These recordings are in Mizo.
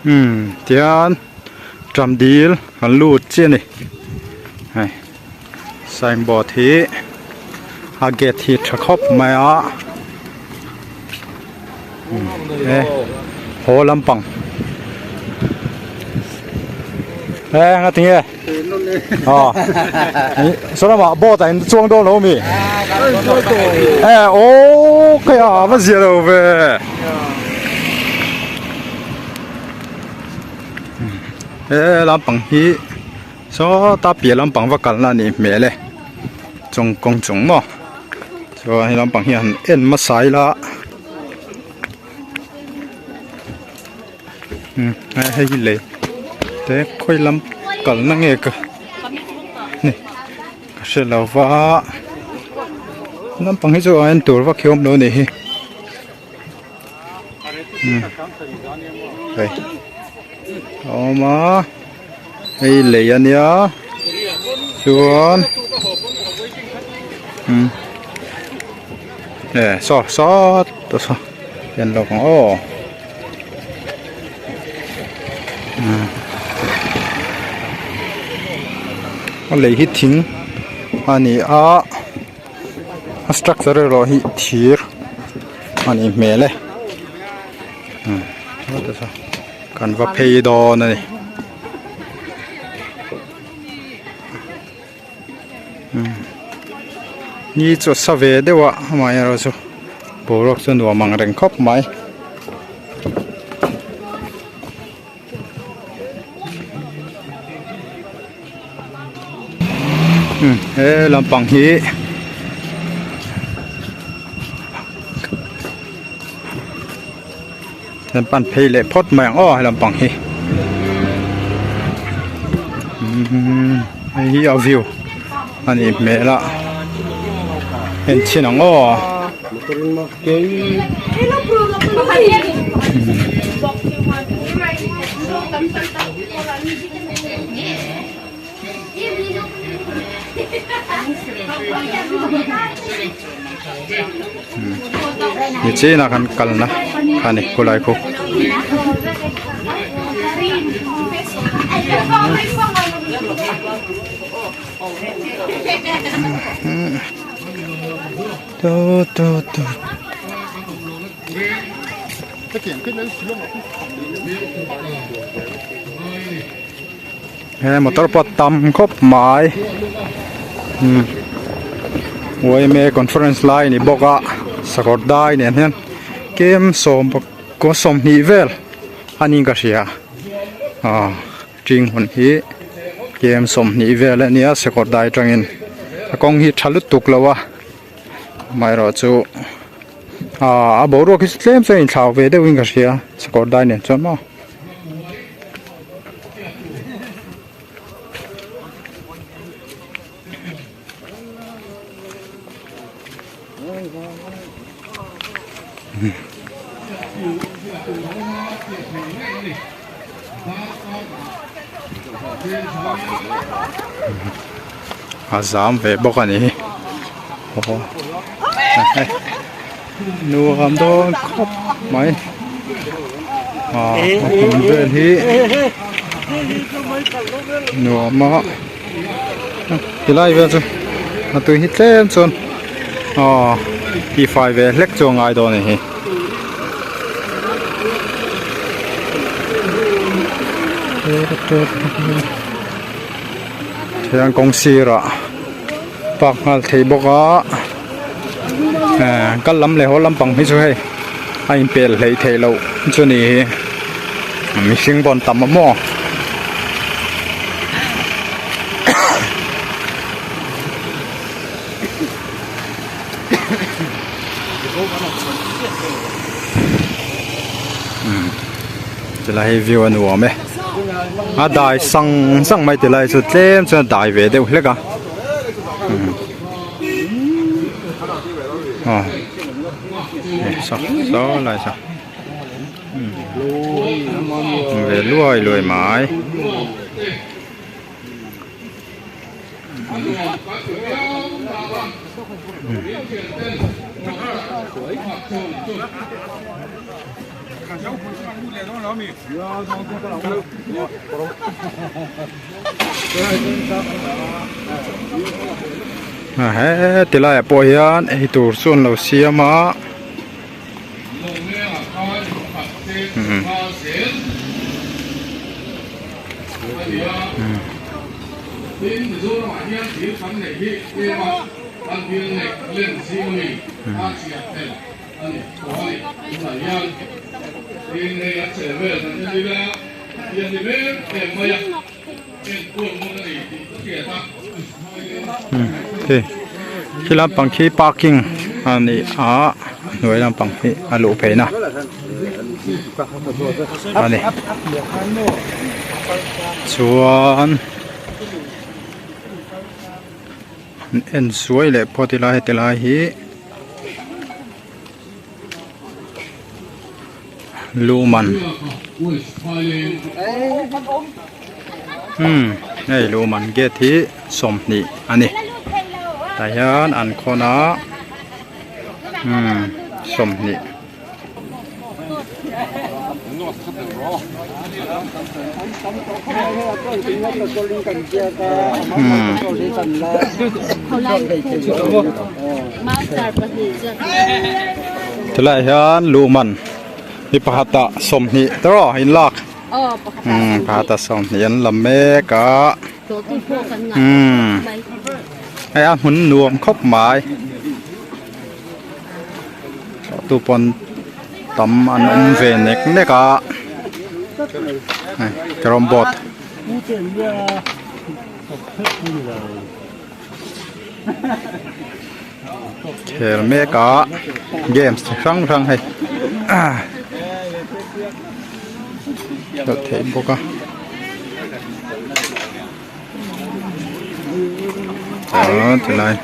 Umm tihian ṭam dil kan lut chiah a ni hei signboard hi a gate hi tha khawp mai a e haw lampang e nga tinge aw saw lamah boat ah in chuang dawn lo ami e aw kei a va zia lo ve. He lampang hi sawta piah lampang va kalna a nih hmel e chung kawng chung maw chuan he lampang hi han en hmasa ila umm hei hi lei te khawi lam kalna nge ka ni ka hre lo va lampang hi chu a en tur vak hi a awm lo a nih hi. Hei a awm a hei lei a nia chuan umm e saw sawt te saw en lawk ang aw umm a lei hi thing a ni a. A structure erawh hi thir a nih hmel e kan va phei dawn a ni ni chu a sa ve deuh a amaherawhchu boruak chu nuam ang reng khawp mai. He lampang hi kan pan phei leh phawt mai ang aw he lampang hi hei hi a view a nih hmel a en chhin ang aw. Nichin a kan kalna a ni khulai khu. Tu tu tu. He motor pawh tam khawp mai umm yma conference lai a ni bawk a sakawr dai nen hian kem sawm pakua sawmhnih vel a niin ka hria aw ṭing hun hi kem 20 vel a nia sakawr dai atangin a kawng hi tha lutuk lo a amaherawhchu aaa a boruak hi chu tlem chuan a inthlau ve deuhin ka hria sakawr dai nen chuan maw. A zam ve bawk a ni hi aw nuam dawn khawp mai ah a hmun vel hi nuam a tilai vel chu a tui hi tlem chuan aw tihfai ve hlek chu a ngai dawn a ni hi. Thian kawng sirah park nghal thei bawk a eh kal lam leh haw lampang hi chu hei a inpel hleih theih loh chu ni hi mihring pawh an tam a maw. Tilai hi view a nuam e a dai sang sang mai tilai chu tlem chuan a dai ve deuh hlek a aw saw saw lai saw ve luai luai mai. He ti laiah pawh hian eitur chu an lo siam a. Hei khi lampang khi parking a ni a hnuai lampang hi a luh phei na a ni chuan an en suai leh phawt ila heti lai hi. Luman umm hei luman gate hi 20 a ni tah hian an khawn a umm 20. Tilai hian luhman mi pakhat ah 20 te rawh in lak umm pakhat ah 20 an la mek a umm hei a hmun nuam khawp mai. Tu pawn tam an awm ve nek nek a hei carrom board khel mek a games chi hrang hrang hei khelh theih bawk a. Chuan tilai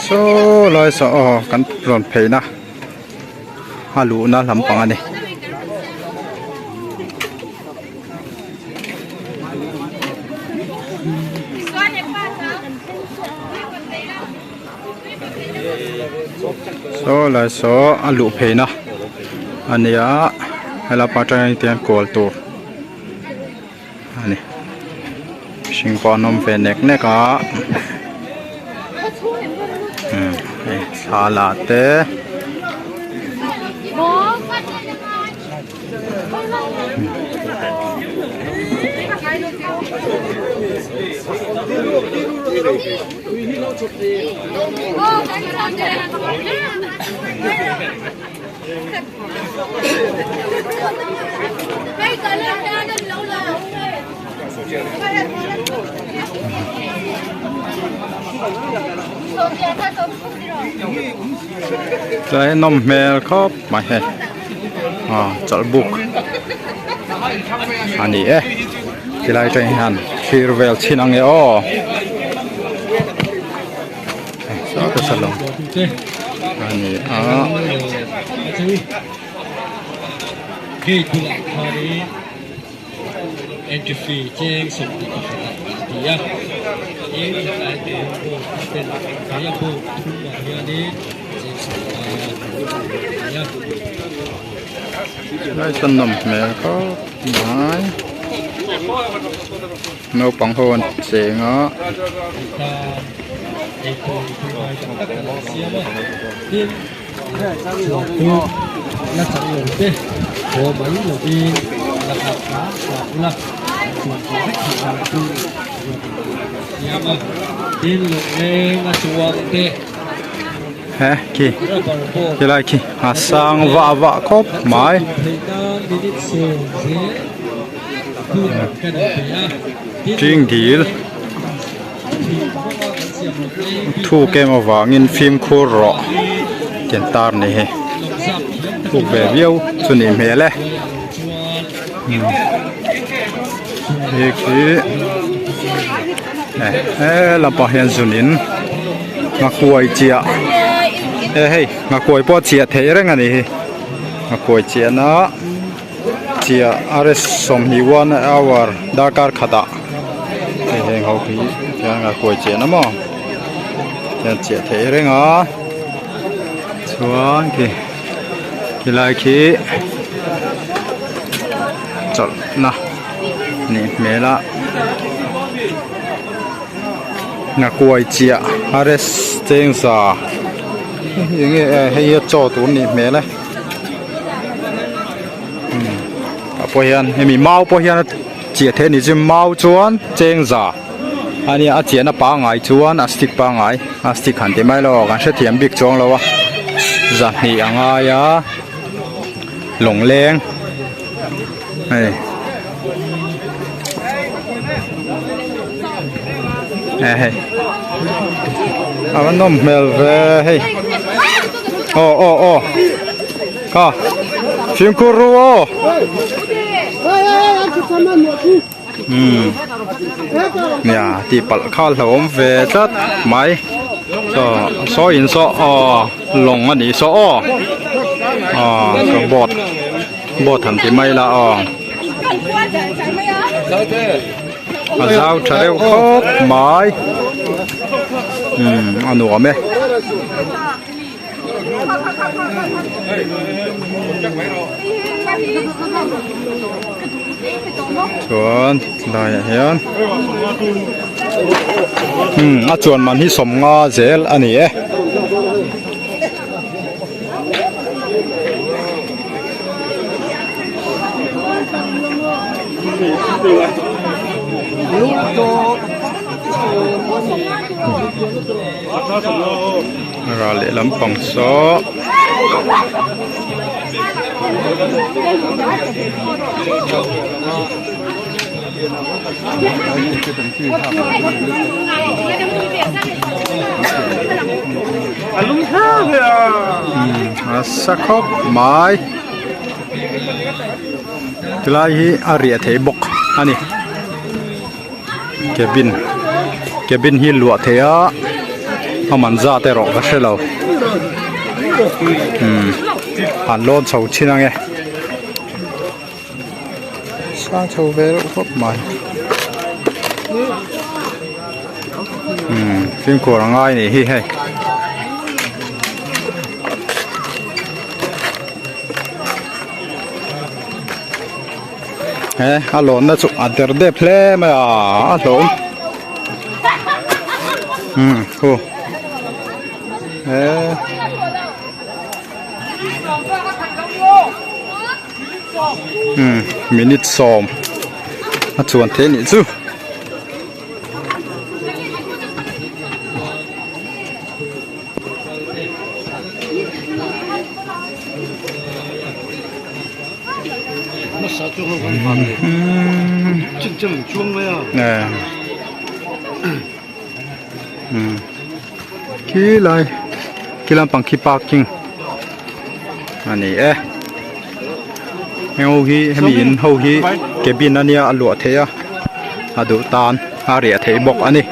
saw lai saw aw kan rawn pheina a luhna lampang a ni. Saw lai saw a luh pheina a ni a helai pang atang hian tihian kual tur a ni mihring pawh an awm ve nek nek a umm hei thla la te. Tlai nawm hmel khawp mai hei aw chawlhbuk a ni e tilai atang hian thlir vel chhin ang e aw a ni a. Entry fee cheng 21 ah an ti a, tin tlai te boat a pen tlaia boat thum ah hianin cheng 15 an ti a. Tlai chuan nawm hmel khawp mai naupang ho an cheng a. Tan eitur tui tak tak an siam a, tin. Chuan la chang lo te haw mai lovin la nghak hram hram ula chuan tur vek thei ang chu ruat in tur kan siam a tin lungleng a chuang te he khi rubber boat khilai khi a sang vah vah khawp mai theih nan minute sawm zel hun kan in pe a tin Ching dil. Thuk em avangin fimkhur rawh tih an tar ni hi thuk ve viau chu nih hmel e hei khi he lampang hian zun in nghakuai chiah e hei nghakuai pawh a chiah theih reng a ni hi nghakuai chiahna. chiah RS 20 one hour darkar khatah hei heng ho hi tiang nghakuai chiahna maw tiang chiah theih reng a chuan khi khilai khi chawlhna nih hmel a nghakuai chiah RS chengza enge hei hi chaw tur nih hmel e ah pawh hian hemi mau pawh hian a chiah theih a nih chu mau chuan chengza a nia a chiahna pangngai chuan a stick pangngai a stick han ti mai lo kan hrethiam bik chuang lo a zahnih a ngai a lawngleng hei e hei a va nawm hmel ve hei aw aw aw kha fimkhur ru aw umm nia tih palh kha a hlauhawm ve tlat mai chaw saw in saw aw lawng a nih saw aw aw ka boat boat han ti mai la aw a zau tha deuh khawp mai umm a nuam e. Chuan tlaiah hian umm a chuan man hi sawmnga zel a ni e. Ral leh lampang saw a sa khawp mai tilai hi a riah theih bawk a ni. Cabin cabin hi luah theih a a man zat erawh ka hre lo umm an lawn chho thin ang e sang chho ve reuh khawp mai umm fimkhur a ngai anih hi hei. He a lawnna chu a der dep hle mai a a hlawm umm khu he umm minute sawm a chuan theih anih chu. Khi lai khi lampang khi parking a ni e heng ho hi hemi in ho hi cabin ania a luah theih a a duh tan a riah theih bawk a ni.